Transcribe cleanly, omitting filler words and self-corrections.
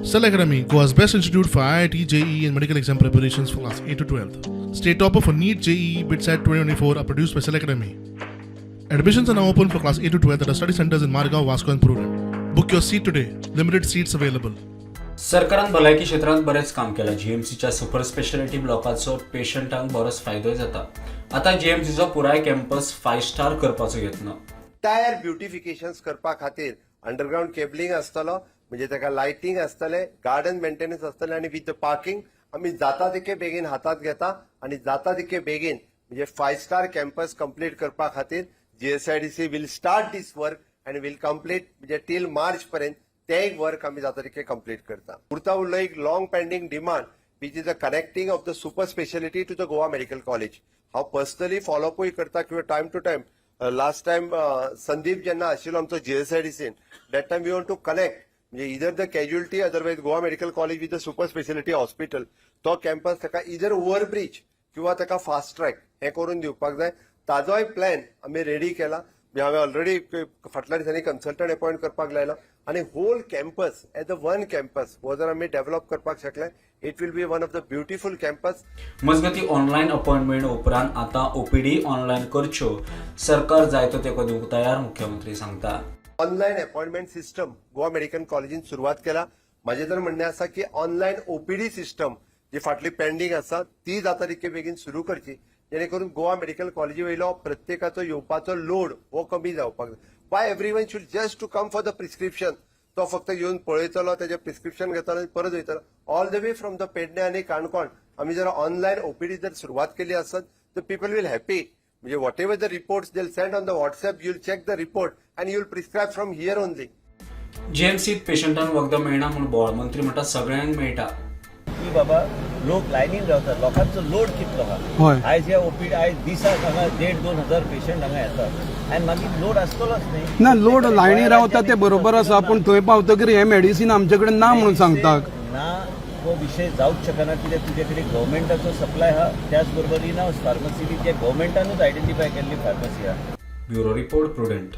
Cell Academy, Goa's best institute for IIT, JEE, and medical exam preparations for class 8 to 12. State topper for NEET, JEE, BITSAT 2024 are produced by Cell Academy. Admissions are now open for class 8 to 12 at our study centers in Margao, Vasco, and Prudent. Book your seat today. Limited seats available. सरकारान भलायकी क्षेत्रांत बरेंच काम केलां. जीएमसीच्या super speciality ब्लॉकाचो पेशंटांक बरोच फायदोय जाता. आतां जीएमसीचो पुराय कॅम्पस फायव्ह स्टार करपाचो यत्न. एंटायर ब्युटिफिकेशन्स करपा खातीर अंडरग्रावंड केबलिंग आसतलो, म्हणजे ताका लायटींग आसतले, गार्डन मेंटेनन्स आसतले आनी विथ the parking आमी जाता तितके बेगीन हातात घेता आनी जाता तितके बेगीन म्हणजे फायव्ह स्टार कॅम्पस कंप्लीट करपा खातीर GSIDC will start this work and will complete, म्हणजे टील मार्च पर्यंत ते एक वर्क आमी जाता तितके कंप्लीट करता. उरता उरलो एक long pending demand, which is the connecting of the super speciality to the Goa Medical College. हांव पर्सनली फॉलोअपूय करता किंवा time to time, last time Sandeep जेन्ना आशिल्लो आमचो जीएसआयडीसीन, that time we want to connect म्हणजे either the casualty, otherwise Goa Medical College with the super speciality hospital. तो campus ताका इदर overbridge किंवा ताका फास्ट ट्रॅक हें करून दिवपाक जाय. ताजोय प्लॅन आमी रेडी केला. म्हणजे हांवें ऑलरेडी फाटल्या दिसांनी कन्सल्टंट अपॉयंट करपाक लायला आनी whole campus as a one campus हो जर आमी डेव्हलप करपाक शकले, it will be one of the beautiful campus. मजगती, ऑनलायन अपॉइंटमेंट उपरांत आतां ओपीडी ऑनलायन करच्यो. सरकार जायतो तेंको दिवंक तयार, मुख्यमंत्री सांगता. Online appointment system Goa medical कॉलेजीन सुरवात केला. म्हाजें तर म्हणणें आसा की ऑनलायन ओपीडी सिस्टम जी फाटली पेंडींग आसा ती जाता तितके बेगीन सुरू करची, जेणे करून गोवा मेडिकल कॉलेजी वयलो प्रत्येकाचो येवपाचो लोड हो कमी जावपाक जाय. Why everyone should just to come for the prescription? तो फक्त येवन पळयतलो, तेजें प्रिस्क्रिप्शन घेतलो आनी परत वयतलो. All the way from the Pedne आनी काणकोण आमी जर ऑनलायन ओपीडी जर सुरवात केली आसत तर पीपल will happy. म्हणजे whatever the reports they'll send on the WhatsApp, you'll check the report and you'll prescribe from here only. जीएमसीत पेशंटांक वखदां मेळना म्हूण बोवाळ. मंत्री म्हणटा, सगळ्यांक मेळटा. की बाबा, लोक लायनीन रावतात, लोकांचो लोड कितलो आहा. आयज ह्या ओपीडी, आयज दिसाक हांगा 1500-2000 पेशंट हांगा येतात आनी मागीर लोड आसतलोच न्ही? ना, लोड लायनी रावता ते बरोबर आसा, पूण थंय पावतकीर हें मेडिसीन आमचे कडेन ना म्हणून सांगता. ना, हो विशय जावंक शकना, कित्याक तुजे कडेन गव्हर्मेंटाचो सप्लाय आहा, त्याच बरोबर इन हावस फार्मसी बी जे गव्हर्मेंटानूच आयडेंटिफाय केल्ली फार्मसी आहा. Bureau report, prudent.